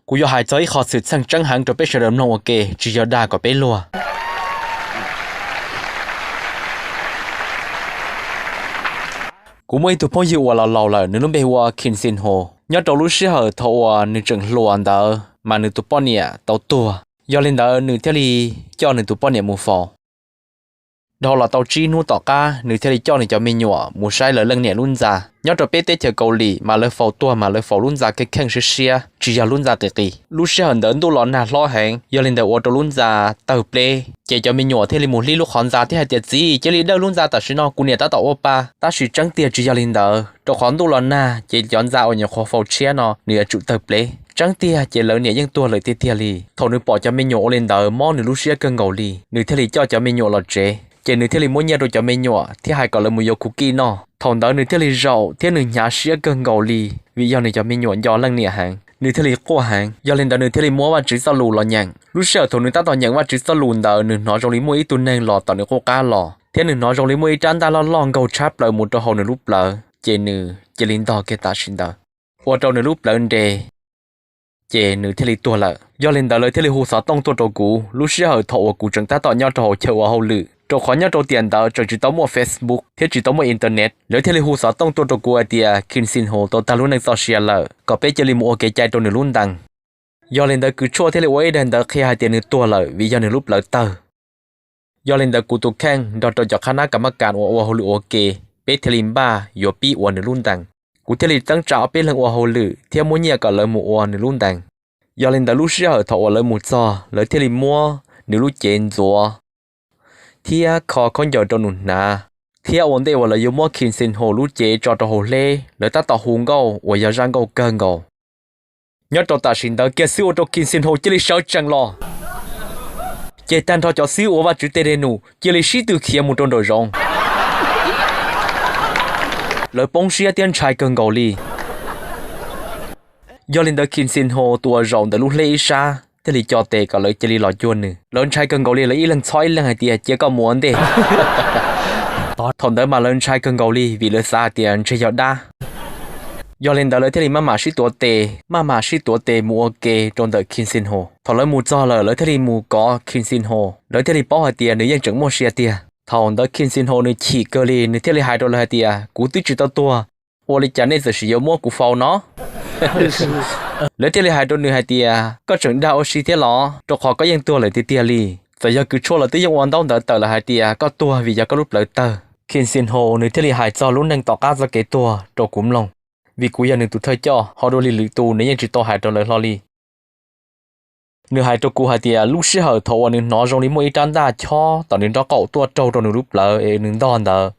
Kuv yuav hais txog ib qho xwm txheej tseeb heev rau peb sawv daws mloog ua ke, tsis yog dag kom peb luag. Kuv muaj ib tug phooj ywg uas laus laus lawm, nws lub npe hu ua Khin Sin Ho. Nyob rau lub sij hawm thaum uas nws tseem hluas ntawd mas nws tus poj niam tau tuag, yog li ntawd nws thiaj li coj nws tus poj niam mus faus. Dhau los tau tsib hnub tom qab nws thiaj li coj nws cov me nyuam mus saib lawv leej niam lub ntxa. Nyob rau peb teb chaws Kaus Lim mas lawv faus tuag mas lawv faus lub ntxa kheej kheej siab siab, tsis yog lub ntxa qis qis. Lub sij hawm ntawd ntuj los nag hlob heev, yog li ntawd ua rau lub ntxa tawg pleb, ces cov me nyuam thiaj li mus hlib lub qhov ntxa thiab hais tias, Txiv, cia li dawj lub ntxa tam sim no, kuv niam tab tom ua pa. Tab sis tseeb tiag tsis yog li ntawd, rau qhov ntuj los nag ces cov ntxa uas nyuam qhuav faus tshiab no nws yuav tsum tawg pleb. Tseeb tiag ces lawv niam yeej tuag lawm tiag tiag li. Thaum nws pom cov me nyuam ua li ntawd mob nws lub siab kawg nkaus li, nws thiaj li coj cov me nyuam los tsev, ces nws thiaj li muab nyiaj rau cov me nyuam thiab hais kom lawv mus yuav kuv kij noj. Thaum ntawd nws thiaj li zaum thiab nws hnyav siab kawg nkaus li, vim yog nws cov me nyuam nco leej niam heev, nws thiaj li quaj heev. Yog li ntawd nws thiaj li muab Vajtswv txoj lus los nyeem. Lub sij hawm thaum nws tab tom nyeem Vajtswv txoj lus ntawd nws hnov zoo li muaj ib tug neeg los tom nws qub qab los, thiab nws hnov zoo li muaj ib rab ntaj loj loj nkaug tshab plaws mus rau hauv nws lub plawv, ces nws cia li ntog kiag tam sim ntawd, ua rau nws lub plawv nres, ces nws thiaj li tuag lawm. Yog li ntawd lawv thiaj li hu xov tooj tuaj rau kuv. Lub sij hawm thaum uas kuv tseem tab tom nyob rau hauv chaw ua hauj lwm, rau qhov nyob rau tiam ntawd tseem tsis tau muaj Facebook thiab tsis tau muaj internet, lawv thiaj li hu xov tooj tuaj rau kuv hais tias Khin Sin Ho tau tag lub neej txoj sia lawm, kom peb cia li mus ua kev cai rau nws lub ntees. Yog li ntawd kws tshuaj thiaj li ua ib daim ntawv qhia hais tias nws tuag lawm vim yog nws lub plawv tawg. Yog li ntawd kuv tus kheej nrog rau cov qhab nab ka mab kas uas ua hauj lwm ua ke, peb thiaj li npaj yuav pib ua nws lub ntees. Kuv thiaj li teeb tsa ob peb leeg ua hauj lwm thiab muab nyiaj kom lawv mus ua nws lub ntees. Yog li ntawd lub sij hawm thaum uas lawv mus txog, lawv thiaj li muab nws lub cev ntxuav thiab kho khaub ncaws rau nws hnav, thiab ua ntej uas lawv yuav muab Khin Sin Ho lub cev tso rau hauv hleb, lawv tab tom hu nkauj uas yog zaj nkauj kawg nkaus. Nyob rau tam sim ntawd kiag xwb ua rau Khin Sin Ho cia li sawv tsees los, ces tag nrho cov xib hwb uas Vajtswv tej dej num cia li sib tw khiav mus rau nraum zoov. Lawv poob siab thiab ntshai kawg nkaus li. Yog li ntawd Khin Sin Ho tus uas zaum ntawm lub hleb ib sab thiaj li co tes kom lawv cia li los cuag nws. Lawv ntshai kawg nkaus li, lawv ib leeg txhob ib leeg hais tias cia koj mus ua ntej. Thaum ntawd mas lawv ntshai kawg nkaus li vim lawv xav hais tias ntshe yog dab. Yog li ntawd lawv thiaj li maj mam sib tuav tes, maj mam sib tuav tes mus ua ke rau ntawm Khin Sin Ho. Thaum lawv mus txog lawm lawv thiaj li mus kov Khin Sin Ho, lawv thiaj li paub hais tias nws yeej tseem muaj sia tiag. Thaum ntawd Khin Sin Ho nws chim kawg li, nws thiaj li hais rau lawv hais tias, Kuv twb tsis tau tuag, ua li cas nej txawm sis yuav muab kuv faus no? Lawv thiaj li hais rau nws hais tias, Koj tseem dag ua si thiab los? Rau qhov koj yeej tuag lawm tiag tiag li. Txawm yog kws tshuaj los twb yeej ua ntaub ntawv tawm lawm hais tias koj tuag vim yog koj lub plawv tawg. Khin Sin Ho nws thiaj li hais txog lub neej tom qab txoj kev tuag rau kuv mloog, vim kuv yog nws tus thawj coj, ho dua li lwm tus nws yeej tsis tau hais rau lawv hlo li. Nws hais rau kuv hais tias lub sij hawm thaum uas nws hnov zoo li muaj ib rab ntaj chob tom nws nraub qaum tuaj raug rau nws lub plawv es nws ntog ntawd,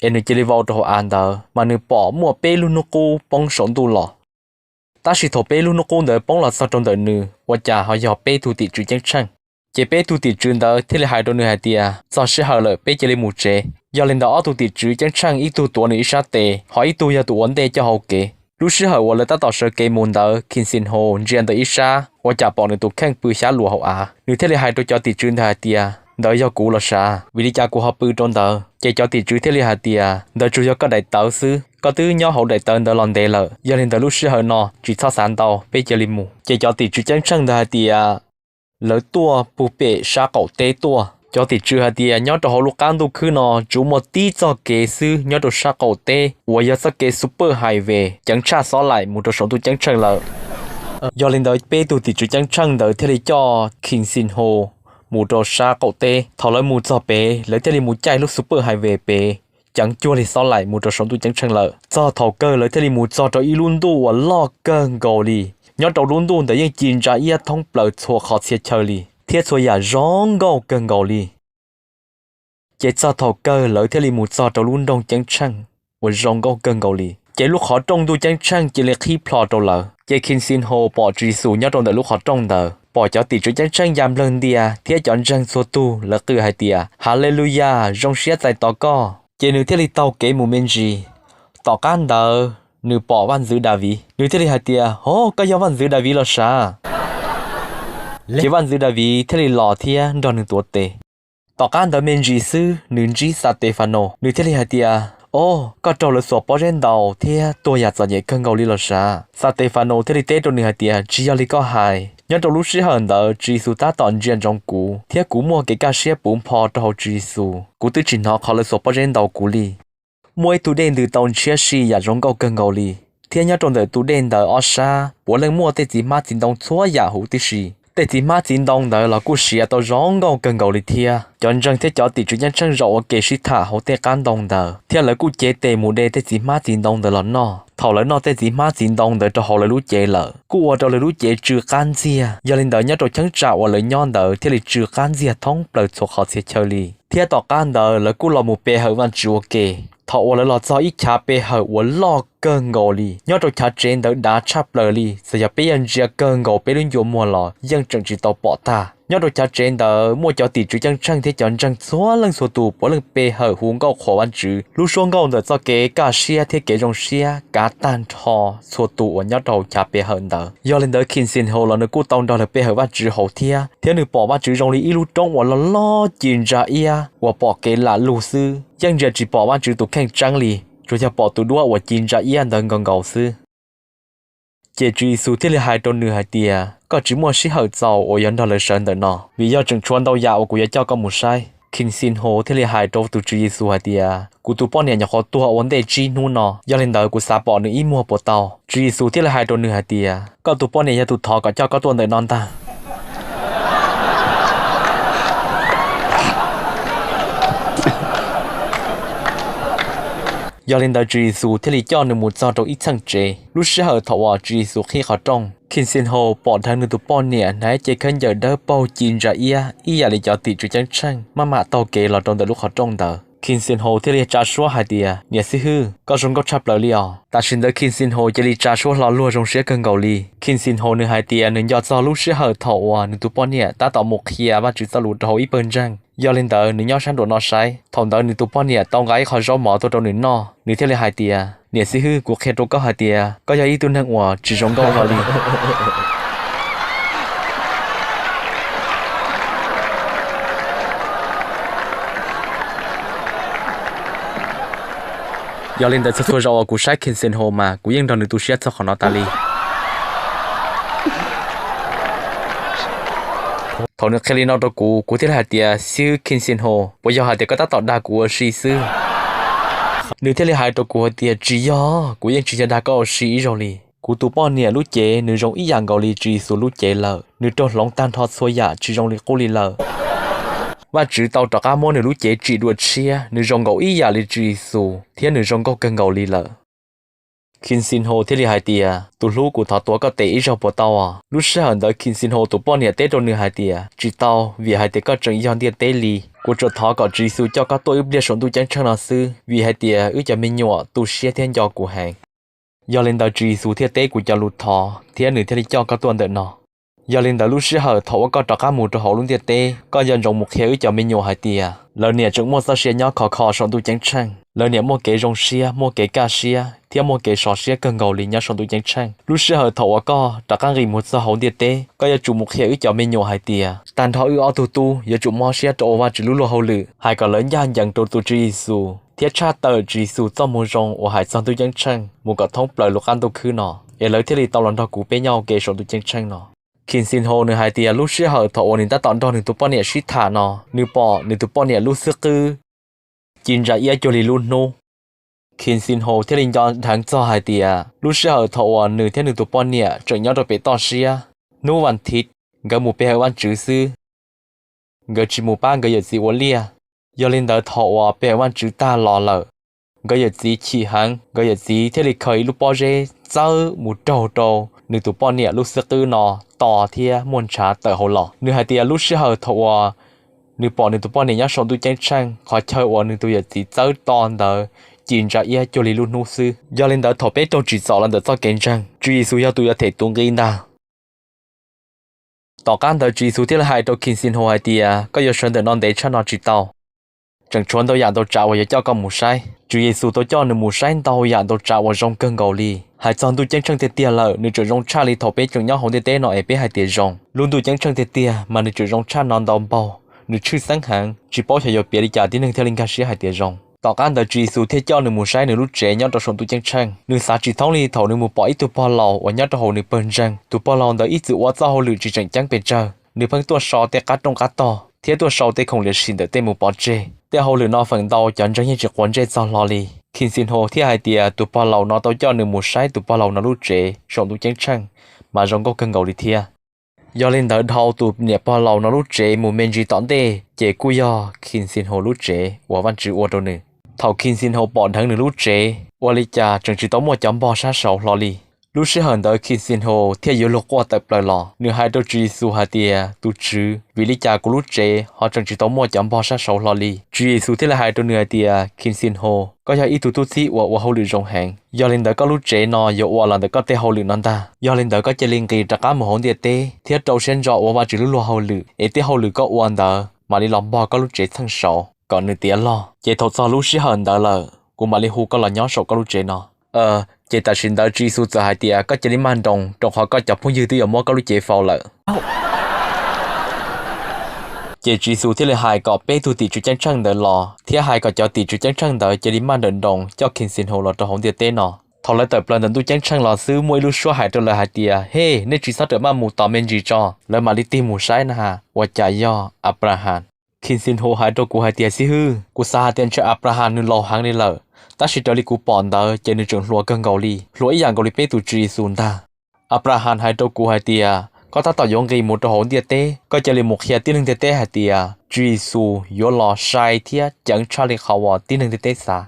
es nws cia li vau rau hauv av ntawd mas nws pom muaj peb lub hnub qub poob saum ntuj los. Tab sis thaum peb lub hnub qub ntawd poob los txog rau ntawm nws ua cas ho yog peb tug tim tswv ceeb tsheej. Ces peb tug tim tswv ntawd thiaj li hais rau nws hais tias, Txog sij hawm lawm, peb cia li mus tsev. Yog li ntawd ob tug tim tswv ceeb tsheej ib tug tuav nws ib sab tes, ho ib tug yog tus ua ntej coj hauv kev. Lub sij hawm uas lawv tab tom sawv kev mus ntawd Khin Sin Ho ntsia ntawm ib sab ua cas pom nws tus kheej pw xyab luas hauv av. Nws thiaj li hais rau cov tim tswv ntawd hais tias, Ntawd yog kuv los sav, vim li cas kuv ho pw rau ntawd? Ces cov tim tswv thiaj li hais tias, Ntawd tsuas yog koj daim tawv xwb, koj twb nyob hauv daim tawv ntawd los ntev lawm. Yog li ntawd lub sij hawm no tsis txhob xav ntau, peb cia li mus. Ces cov tim tswv ceeb tsheej ntawd hais tias, Lawv tuaj puag pem sab qaum teb tuaj. Cov tim tswv hais tias nyob rau hauv lub qab ntuj khwb no tsuas muaj tib txoj kev xwb nyob rau sab qaum teb uas yog txoj kev super highway ceev tshaj xob laim mus rau saum ntuj ceeb tsheej lawm. Yog li ntawd peb tug tim tswv ceeb tsheej ntawd thiaj li coj Khin Sin Ho mus rau sab qaum teb. Thaum lawv mus txog pem, lawv thiaj li mus caij lub super highway pem ceev cuag li xob laim mus rau saum ntuj ceeb tsheej lawm. Txog thaum kawg lawv thiaj li mus txog rau ib lub ntuj uas loj kawg nkaus li. Nyob rau lub ntuj ntawd yeej ci ntsa iab thoob plaws txhua qhov txhia chaw li, thiab txhua yam zoo nkauj kawg nkaus li. Ces txog thaum kawg lawv thiaj li mus txog rau lub nroog ceeb tsheej uas zoo nkauj kawg nkaus li. Ces lub qhov rooj ntuj ceeb tsheej cia li qhib plho rau lawv. Ces Khin Sin Ho pom Tswv Yexus nyob rau ntawm lub qhov rooj ntawd, pom cov tim tswv ceeb tsheej ya nplawg ntia thiab cov ntseeg txhua tug lawv qw hais tias, Haleluyas, zoo siab txais tos koj. Ces nws thiaj li taug kev mus me ntsis. Tom qab ntawd nws pom vaj ntxwv Daviv, nws thiaj li hais tias, Hov, koj yog vaj ntxwv Daviv los sav? Ces vaj ntxwv Daviv thiaj li los thiab nrog nws tuav tes. Tom qab ntawd me ntsis xwb nws ntsib Xatefano, nws thiaj li hais tias, Au, koj raug lawv xuas pob zeb ntaus thiab tuag yam txom nyem kawg nkaus li los sav? Xatefanus thiaj li teb rau nws hais tias, Tsis yog li koj hais. Nyob rau lub sij hawm ntawd Tswv Yexus tab tom ntsia ntsoov kuv, thiab kuv muaj kev kaj siab puv npho rau hauv Tswv Yexus. Kuv twb tsis hnov qhov lawv xuas pob zeb ntaus kuv li. Muaj ib tug dej ntws tau ntshiab si yam zoo nkauj kawg nkaus li, thiab nyob rau ntawm tus dej ntawd ob sab puav leej muaj tej txiv hmab txiv ntoo txhua yam huv tib si. Tej txiv hmab txiv ntoo ntawd los kuj siav tau zoo nkauj kawg nkaus li thiab. Cov ntseeg thiab cov tim tswv ceeb tsheej zaum ua ke sib tham hauv tej qab ntoo ntawd, thiab lawv kuj cev tes mus de tej txiv hmab txiv ntoo ntawd los noj. Thaum lawv noj tej txiv hmab txiv ntoo ntawd rau hauv lawv lub cev lawm, kuj ua rau lawv lub cev tsw qab ntxiag. Yog li ntawd, nyob rau cheeb tsam uas lawv nyob ntawd thiaj li tsw qab ntxiag thoob plaws txhua qhov txhia chaw li. Thiab tom qab ntawd lawv kuj los mus pe hawm Vajtswv ua ke. Thaum uas lawv los txog ib chav pe hawm uas loj kawg nkaus li, nyob rau chav tsev ntawd dav tshaj plaws li, txawm yog peb yuav ntsia kawg nkaus peb lub ncua muag los yeej tseem tsis tau pom tag. Nyob rau chav tsev ntawd muaj cov tim tswv ceeb tsheej thiab cov ntseeg txhua leej txhua tus puav leej pe hawm hu nkauj qhuas Vajtswv. Lub suab nkauj ntawm txoj kev kaj siab thiab kev zoo siab kav tag nrho txhua tus uas nyob rau hauv chav pe hawm ntawd. Yog li ntawd, King Sin Ho los nws kuj tau nrog lawv pe hawm Vajtswv hauv thiab, thiab nws pom Vajtswv zoo li ib lub roob uas loj loj ci ntsa iab uas pom kev lam lug xwb, yeej ntsia tsis pom Vajtswv tus kheej tseeb li, tsuas yog pom tus duab uas ci ntsa iab ntawd nkaus nkaus xwb. Ces Tswv Yexus thiaj li hais rau nws hais tias, Koj tsis muaj sij hawm txaus uas yuav nrog lawv sawv ntawm no, vim yog tseem tshuav ntau yam uas kuv yuav coj koj mus saib. King Sin Ho thiaj li hais rau tus Tswv Yexus hais tias, Kuv tus poj niam nyuam qhuav tuag ua ntej tsib hnub no, yog li ntawd kuv xav pom nws ib muag puas tau? Tswv Yexus thiaj li hais rau nws hais tias, Koj tus poj niam yog tus thov kom coj koj tuaj ntawm no ntag. Yog li ntawd, Tswv Yexus thiaj li coj nws mus txog rau ib txheej tsev. Lub sij hawm thaum uas Tswv Yexus qhib qhov rooj, King Sin Ho pom dheev nws tus poj niam hnav cev khaub ncaws dawb paug ci ntsa iab ib yam li cov tim tswv ceeb tsheej maj mam taug kev los rau ntawm lub qhov rooj ntawd. King Sin Ho thiaj li tsa suab hais tias, Niam xib hwb, koj zoo nkauj tshaj plaws li os. Tam sim ntawd King Sin Ho cia li tsa suab hlo luag zoo siab kawg nkaus li. King Sin Ho nws hais tias nws nco txog lub sij hawm thaum uas nws tus poj niam tab tom mus qhia Vajtswv txoj lus rau hauv ib pawg ntseeg. Yog li ntawd, nws nyob sab nraum no saib. Thaum ntawd nws tus poj niam tau nqa ib qho zaub mov tuaj rau nws noj, nws thiaj li hais tias, Niam xib hwb, kuv qhia rau koj hais tias koj yog ib tug neeg uas tsis zoo nkauj hlo li. Yog li ntawd, txhua txhua zaus uas kuv saib King Sin Ho mas kuv yeej nrog nws tu siab txog qhov no tas li. Thaum nws qhia li no rau kuv, kuv thiaj li hais tias, Xib hwb King Sin Ho, puas yog hais tias koj tab tom dag kuv ua si xwb? Nws thiaj li hais rau kuv hais tias, Tsis yog, kuv yeej tsis yog dag koj ua si ib zaug li. Kuv tus poj niam lub cev nws zoo ib yam nkaus li Tswv Yexus lub cev lawm, nws raug hloov tag nrho txhua yam tsis zoo li qub li lawm. Vajtswv tau rov qab muab nws lub cev tsim dua tshiab, nws zoo nkaus ib yam li Tswv Yexus thiab nws zoo nkauj kawg nkaus li lawm. King Sin Ho thiaj li hais tias, Tus hlub, kuv thov tuav koj tes ib zaug puas tau os? Lub sij hawm ntawd King Sin Ho tus poj niam teb rau nws hais tias, Tsis tau, vim hais tias koj tseem yog ntiaj teb li. Kuv tsuas thov kom Tswv Yexus coj koj tuaj wb pliag saum ntuj ceeb tsheej no xwb, vim hais tias wb cov me nyuam tu siab thiab nco kuv heev. Yog li ntawd Tswv Yexus thiaj teb kuv cov lus thov thiab nws thiaj li coj koj tuaj ntawm no. Yog li ntawd lub sij hawm thaum uas koj rov qab mus rau hauv lub ntiaj teb, koj nco ntsoov mus qhia wb cov me nyuam hais tias lawv niam tseem muaj txoj sia nyob khov kho saum ntuj ceeb tsheej, lawv niam muaj kev zoo siab, muaj kev kaj siab thiab muaj kev sov siab kawg nkaus li nyob saum ntuj ceeb tsheej. Lub sij hawm thaum uas koj rov qab nqis mus txog hauv ntiaj teb, koj yuav tsum mus qhia wb cov me nyuam hais tias tag nrho wb ob tug tub yuav tsum mob siab rau ua Vajtswv lub luag hauj lwm, hais kom lawv ncaj ncees rau tus Tswv Yexus thiab tshaj tawm Tswv Yexus txoj moo zoo uas hais txog ntuj ceeb tsheej mus kom thoob plaws lub qab ntuj khwb no, es lawv thiaj li tau los nrog kuv peb nyob ua ke saum ntuj ceeb tsheej no. King Sin Ho nws hais tias lub sij hawm thaum uas nws tab tom nrog nws tus poj niam sib tham no, nws pom nws tus poj niam lub xwb qwb ci ntsa iab cuag li lub hnub. King Sin Ho thiaj li nco dheev txog hais tias lub sij hawm thaum uas nws thiab nws tus poj niam tseem nyob rau pem toj siab, hnub vas thiv nkawd mus pe hawm Vajtswv xwb, nkawd tsis mus pab nkawd yawm txiv ua liaj. Yog li ntawd thaum uas pe hawm Vajtswv tag los lawm, nkawd yawm txiv chim heev, nkawd yawm txiv thiaj li khaws ib lub pob zeb txawb mus raug rau nws tus poj niam lub xwb qwb no to thiab muaj ntshav tawm hauv los. Nws hais tias lub sij hawm thaum uas nws pom nws tus poj niam nyob saum ntuj ceeb tsheej, qhov chaw uas nws tus yawm txiv txawb to ntawd ci ntsa iab cuag li lub hnub xwb. Yog li ntawd thaum peb raug tsim txom los ntawm txoj kev ntseeg, Tswv Yexus yog tus yuav them tus nqi ntag. Tom qab ntawd Tswv Yexus thiaj li hais rau King Sin Ho hais tias koj yuav sawv ntawm no ntev tshaj no tsis tau. Tseem tshuav ntau yam ntau tsav uas yuav coj koj mus saib. Tswv Yexus tau coj nws mus saib ntau yam ntau tsav uas zoo kawg nkaus li. Hais txog ntuj ceeb tsheej tiag tiag lawm, nws tseem zoo tshaj li thaum peb tseem nyob hauv ntiaj teb no es peb hais tias zoo. Lub ntuj ceeb tsheej tiag tiag mas nws tseem zoo tshaj no ntau npaug. Nws tshwj xeeb heev, tsis paub xyov yuav piav li cas tib neeg thiaj li nkag siab hais tias zoo. Tom qab ntawd Tswv Yexus thiaj coj nws mus saib nws lub tsev nyob rau saum ntuj ceeb tsheej. Nws xav tsis thoob li thaum nws mus pom ib tug pog laus uas nyob rau hauv nws pawg ntseeg. Tus pog laus ntawd ib txwm ua txoj hauj lwm tsis tseem ceeb pes tsawg, nws pheej tuaj so tej qab rooj qab tog thiab tuaj sau tej khoom liam sim ntawm tej mus pov tseg. Tej hauj lwm no feem ntau cov ntseeg yeej tsis quav ntsej txog hlo li. Khin Xin Ho thiaj hais tias tus pog laus no tau coj nws mus saib tus pog laus no lub tsev saum ntuj ceeb tsheej, mas zoo nkauj kawg nkaus li thiab. Yog li ntawd dhau tus niam pog laus no lub tsev mus me ntsis tom ntej ces kuj yog Khin Xin Ho lub tsev uas Vajtswv ua rau nws. Thaum Khin Xin Ho pom dheev nws lub tsev, ua li cas tseem tsis tau muaj cov npog sab saud hlo li. Lub sij hawm ntawd Khin Xin Ho thiaj yuav luag quaj tawm plaws los, nws hais rau Tswv Yexus hais tias, Tus Tswv, vim li cas kuv lub tsev ho tseem tsis tau muaj cov npog sab saud hlo li? Tswv Yexus thiaj li hais rau nws hais tias, Khin Xin Ho, koj yog ib tug tub txib uas ua hauj lwm zoo heev, yog li ntawd koj lub tsev no yuav ua los ntawm koj tej hauj lwm no ntag. Yog li ntawd koj cia li nqis rov qab mus hauv ntiaj teb thiab rau siab ntso ua Vajtswv lub luag hauj lwm, es tej hauj lwm koj ua ntawd mam li los npog koj lub tsev txheej saud kom nws tiav log. Ces thaum txog lub sij hawm ntawd lawm, kuv mam li hu koj los nyob saum koj lub tsev no. Ces tam sim ntawd Tswv Yexus txawm hais tias, Koj cia li maj nroos, rau qhov koj cov phooj ywg twb yuav muab koj lub cev faus lawm. Ces Tswv Yexus thiaj li hais kom peb tug tim tswv ceeb tsheej ntawd los, thiab hais kom cov tim tswv ceeb tsheej ntawd cia li maj nrawm nroos coj Khin Xin Ho los rau hauv ntiaj teb no. Thaum lawv tawm plaws ntawm ntuj ceeb tsheej los xwb muaj ib lub suab hais rau lawv hais tias, Hej, nej tsis txhob rawm maj mus tos me ntsis tso. Lawv mam li tig mus saib na has, ua cas yog Anplahas. Khin Xin Ho hais rau kuv hais tias, Xib hwb, kuv xav hais tias ntshe Anplahas nws laus heev li lawm, tab sis raws li kuv pom ntawd ces nws tseem hluas kawg nkaus li, hluas ib yam nkaus li peb tus Tswv Yexus ntag. Anplahas hais rau kuv hais tias, Koj tab tom yuav nqis mus rau hauv ntiaj teb, koj cia li mus qhia tib neeg ntiaj teb hais tias Tswv Yexus yuav los sai thiab ceev tshaj li qhov uas tib neeg ntiaj teb xav,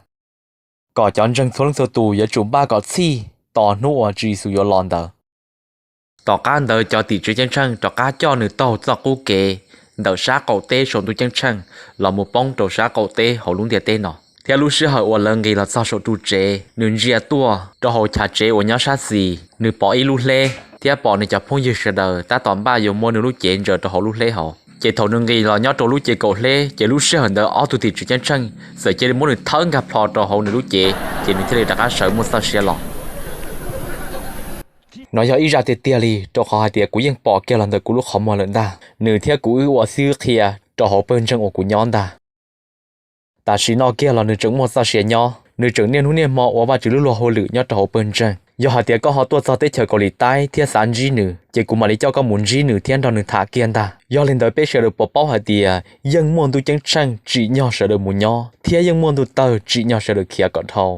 kom cov ntseeg txhua leej txhua tus yuav tsum npaj kom txhij tos hnub uas Tswv Yexus yuav los ntawd. Tom qab ntawd cov tim tswv ceeb tsheej rov qab coj nws taug txoj qub kev ntawm sab qaum teb saum ntuj ceeb tsheej los mus poob rau sab qaum teb hauv lub ntiaj teb no. Thiab lub sij hawm uas lawv nqis los txog saum ru tsev, nws ntsia tuaj rau hauv chav tsev uas nyob sab xis, nws pom ib lub hleb thiab pom nws cov phooj ywg sawv daws tab tom npaj yuav muab nws lub cev ntsaws rau hauv lub hleb hauv. Ces thaum nws nqis los nyob rau lub cev kaum hleb, ces lub sij hawm ntawd ob tug tim tswv ceeb tsheej txawm cia li muab nws thawb nkag plho rau hauv nws lub cev, ces nws thiaj li rov qab sawv muaj txoj sia los. No yog ib zaj tiag tiag li, rau qhov hais tias kuv yeej pom kiag los ntawm kuv lub qhov muag lawm ntag. Nws thiab kuv wb ua xib hwb qhia rau hauv pawg ntseeg uas kuv nyob ntag. Tam sim no kiag los nws tseem muaj txoj sia nyob, nws tseem niaj hnub niaj hmo ua Vajtswv lub luag hauj lwm nyob rau hauv pawg ntseeg. Yog hais tias koj ho tuaj txog teb chaws Kaus Lim Taib thiab xav ntsib nws, ces kuv mam li coj koj mus ntsib nws thiab nrog nws tham kiag ntag. Yog li ntawd peb sawv daws puas paub hais tias yeej muaj ntuj ceeb tsheej tsim nyog sawv daws mus nyob, thiab yeej muaj ntuj tawg tsim nyog sawv daws khiav kom dhau.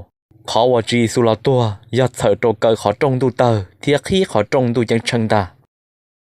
Qhov uas Tswv Yexus los tuag yog txhawm rau kaw qhov rooj ntuj tawg thiab qhib qhov rooj ntuj ceeb tsheej ntag.